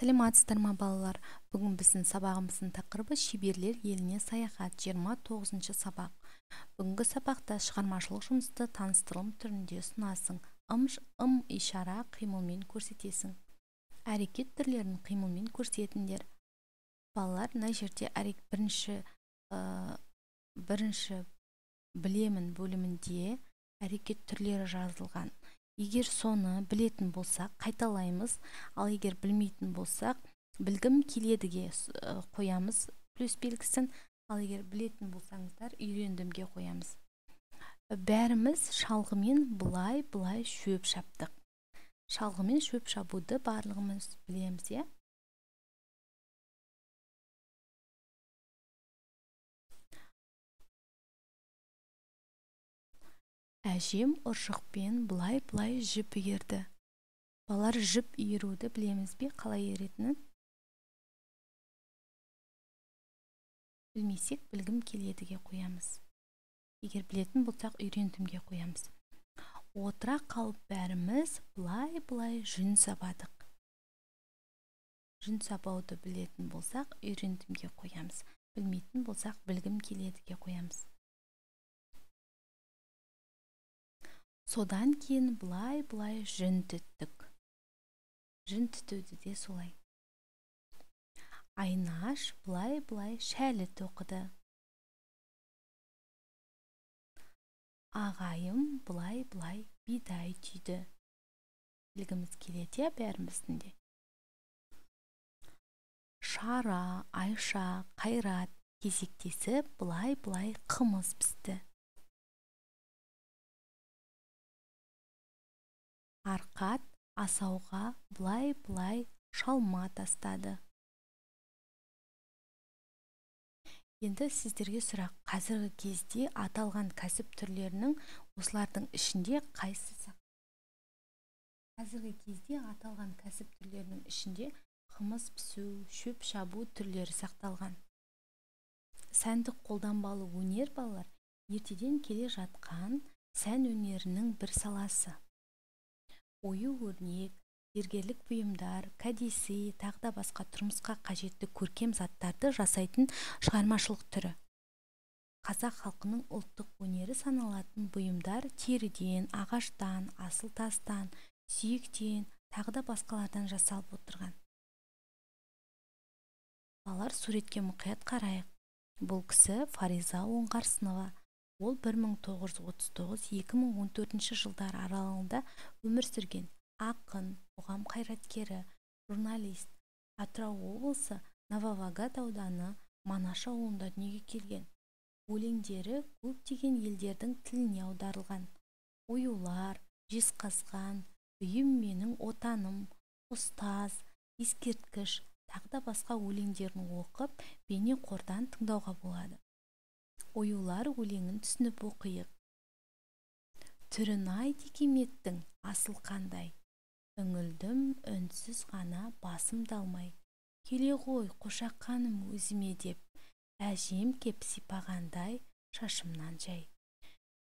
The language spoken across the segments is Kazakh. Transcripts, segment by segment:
Сәлеметсіздер ме, балалар? Бүгін біздің сабағымыздың тақырыбы шеберлер еліне саяхат, 29-шы сабақ. Бүгінгі сабақта шығармашылық жұмысты таныстырылым түрінде ұсынасың. Ым ишара қимылмен көрсетесің. Әрекет түрлерін қимылмен көрсетіңдер. Балалар, мына жерде бірінші білемін бөлімінде әрекет түрлері жазылған. Егер соны білетін болсақ, қайталаймыз, ал егер білмейтін болсақ, білгім келедіге қоямыз плюс белгісін, ал егер білетін болсаңыздар, үйрендімге қоямыз. Бәріміз шалғымен былай-былай шөп шаптық. Шалғымен шөп шабуды барлығымыз білеміз, иә? Әжем ұршықпен былай-былай жіп иірді. Балалар, жіп иіруді білеміз бе, қалай иіретінін? Білмесек, білгім келедіге қоямыз. Егер білетін болсақ, үйрендімге қоямыз. Отыра қалып бәріміз былай-былай жүн сабадық. Жүн сабауды білетін болсақ, үйрендімге қоямыз. Білмейтін болсақ, білгім келедіге қоямыз. Содан кейін былай-былай жүн түттік. Жүн түтуді де солай. Айнаш былай-былай шәлі тоқыды. Ағайым былай-былай бидай түйді. Білгіміз келеді, иә, бәріміздің де. Шара, Айша, Қайрат кезектесіп былай-былай қымыз пісті. Арқат асауға былай-былай шалма тастады. Енді сіздерге сұрақ. Қазіргі кезде аталған кәсіп түрлерінің осылардың ішінде қайсысы? Қазіргі кезде аталған кәсіп түрлерінің ішінде қымыз пісу, шөп шабу түрлері сақталған. Сәндік қолданбалы өнер, балалар, ертеден келе жатқан сән өнерінің бір саласы. Ою өрнек, зергерлік бұйымдар, кәдесый, тағы да басқа тұрмысқа қажетті көркем заттарды жасайтын шығармашылық түрі. Қазақ халқының ұлттық өнері саналатын бұйымдар теріден, ағаштан, асыл тастан, сүйектен, тағы да басқалардан жасалып отырған. Балалар, суретке мұқият қарайық. Бұл кісі Фариза Оңғарсынова. Ол 1939-2014 жылдар аралығында өмір сүрген ақын, қоғам қайраткері, журналист. Атырау облысы Нововагат ауданы Манаш ауылында дүниеге келген. Өлеңдері көптеген елдердің тіліне аударылған. Оюлар, Жезқазған, Үйім менің отаным, Ұстаз, Ескерткіш, тағы да басқа өлеңдерін оқып, бейнеқордан тыңдауға болады. Оюлар өлеңін түсініп оқиық. Түрін-ай текеметтің асыл қандай, үңілдім үнсіз ғана басымды алмай. Келе ғой қошақаным өзіме деп, әжем кеп сипағандай шашымнан жай.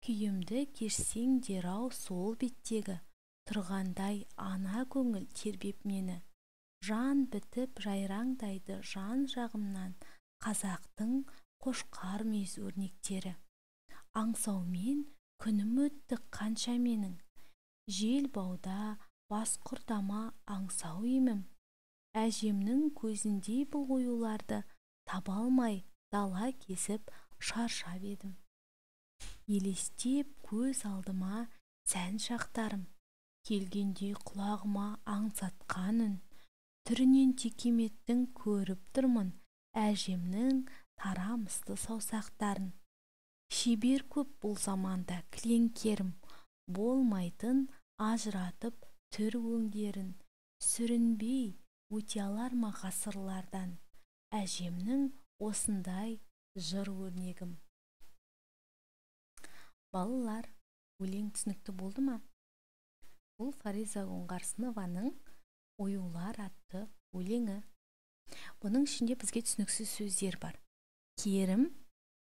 Күйімді кешсеңдер-ау сол беттегі, тұрғандай ана көңіл тербеп мені. Жан бітіп жайраңдайды жан жағымнан, қазақтың қошқар мүйіз өрнектері. Аңсаумен күнім өтті қанша менің, жел бауда бас құрдама аңсау емім. Әжемнің көзіндей бұл оюларды таба алмай дала кесіп шаршап едім. Елестеп көз алдыма сән шақтарым, келгендей құлағыма аңсатқан үн. Түрінен текеметтің көріп тұрмын, әжемнің тарамысты саусақтарын. Шебер көп бұл заманда кілеңкерім, болмайтын ажыратып түр өңдерін. Сүрінбей өте алар ма ғасырлардан, әжемнің осындай жыр өрнегім. Балалар, өлең түсінікті болды ма? Бұл Фариза Оңғарсынованың Оюлар атты өлеңі. Бұның ішінде бізге түсініксіз сөздер бар. Керім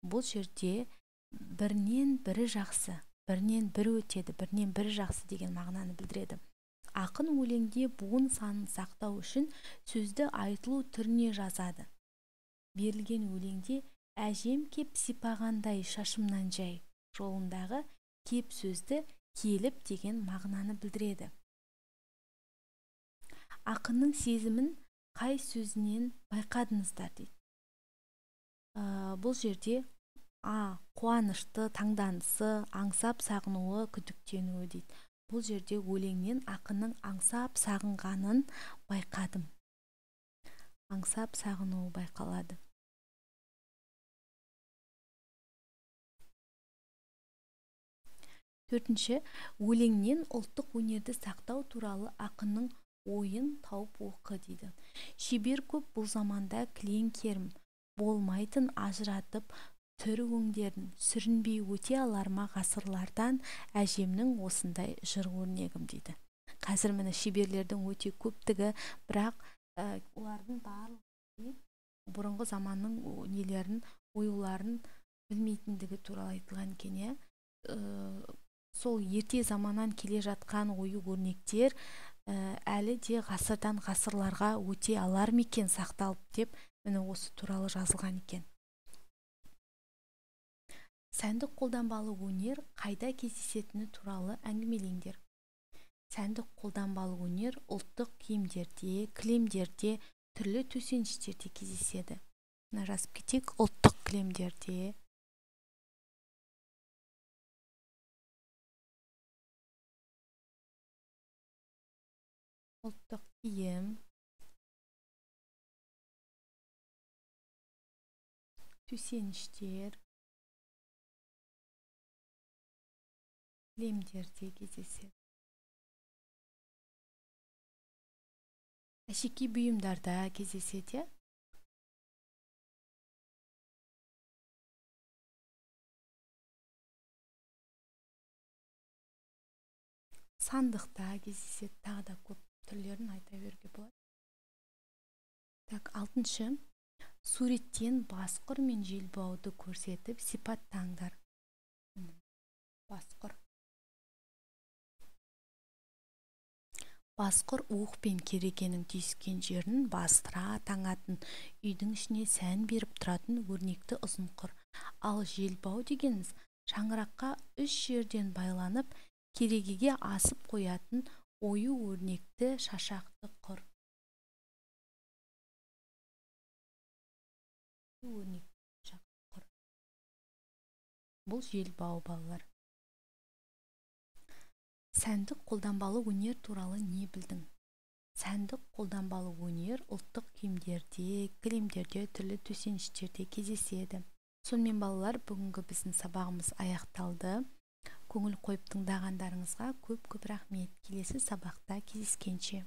бұл жерде бірінен бірі жақсы, бірінен бірі өтеді, бірінен бірі жақсы деген мағынаны білдіреді. Ақын өлеңде буын санын сақтау үшін сөзді айтылу түріне жазады. Берілген өлеңде әжем кеп сипағандай шашымнан жай жолындағы кеп сөзді келіп деген мағынаны білдіреді. Ақынның сезімін қай сөзінен байқадыңыздар дейді. Бұл жерде а қуанышты, таңданысы, аңсап сағынуы, күдіктенуі дейді. Бұл жерде өлеңнен ақынның аңсап сағынғанын байқадым. Аңсап сағынуы байқалады. Төртінші, өлеңнен ұлттық өнерді сақтау туралы ақынның ойын тауып оқы дейді. Шебер көп бұл заманда кілең керім, болмайтын ажыратып түр өңдерін, сүрінбей өте алар ма ғасырлардан әжемнің осындай жыр өрнегім дейді. Қазір міне шеберлердің өте көптігі, бірақ олардың барлығы бұрынғы заманның нелерін, оюларын білмейтіндігі туралы айтылған екен. Сол ерте заманнан келе жатқан ою өрнектер әлі де ғасырдан ғасырларға өте алар ма екен сақталып деп міне осы туралы жазылған екен. Сәндік қолданбалы өнер қайда кездесетіні туралы әңгімелеңдер. Сәндік қолданбалы өнер ұлттық киімдерде, кілемдерде, түрлі төсеніштерде кездеседі. Мына жазып кетейік, ұлттық кілемдерде, ұлттық киім, төсеніштер, кілемдерде кездеседі. Әшекей бұйымдарда кездеседі. Сандықта кездеседі, тағы да көп түрлерін айта беруге болады. Так, алтыншы, суреттен басқұр мен желбауды көрсетіп сипаттаңдар. Басқұр. Басқұр уық пен керегенің түйіскен жерін бастыра таңатын, үйдің ішіне сән беріп тұратын өрнекті ұзын құр. Ал желбау дегеніміз шаңыраққа үш жерден байланып, керегеге асып қоятын ою өрнекті шашақты құр. Бұл желбау, балалар. Сәндік қолданбалы өнер туралы не білдің? Сәндік қолданбалы өнер ұлттық киімдерде, кілемдерде, түрлі төсеніштерде кездеседі. Сонымен балалар, бүгінгі біздің сабағымыз аяқталды. Көңіл қойып тыңдағандарыңызға көп-көп рахмет. Келесі сабақта кездескенше.